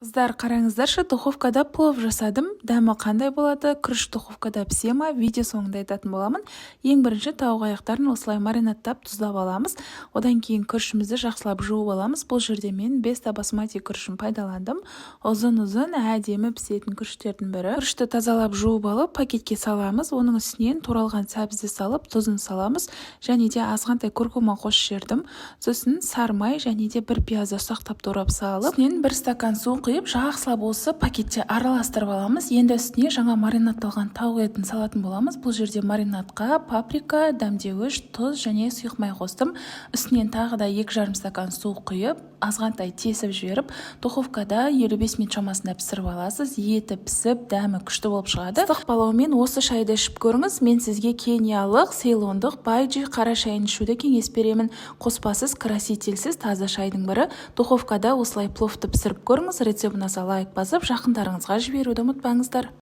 Қыздар, қараңыздаршы, духовкада плов жасадым. Дәмі қандай болады, күріш духовкада пісе ма, видео соңында айтатын боламын. Ең бірінші тауық аяқтарын осылай маринадтап, тұздап аламыз. Одан кейін күрішімізді жақсылап жуып аламыз. Бұл жерде мен Беста басмати күрішін пайдаландым. Ұзын ұзын, әдемі пісетін күріштердің бірі. Күрішті тазалап, жуып алып, пакетке саламыз. Оның үстінен туралған сәбізді салып, тұзын саламыз және де азғантай куркума қосып жібердім. Сосын сары май және де бір пиязды ұсақтап турап салып, үстінен 1 стакан су құйып, жақсылап осы пакетте араластырып аламыз. Енді үстіне жаңа маринадталған тауық етін салатын боламыз. Бұл жерде маринадқа паприка, дәмдеуіш, тұз және сұйық май қостым. Үстінен тағы да 2,5 стакан су құйып, азғантай тесіп жіберіп, духовкада 55 минут шамасында пісіріп аласыз. Еті пісіп, дәмі күшті болып шығады. Ыстық палаумен осы шайды ішіп көріңіз. Мен сізге кениялық, цейлондық Байджи қара шайын ішуді кеңес беремін. Қоспасыз, красительсіз таза шайдың бірі. Духовкада осылай пловты пісіріп көріңіз. Рецепт ұнаса, лайк басып, жақындарыңызға жіберуді ұмытпаңыздар.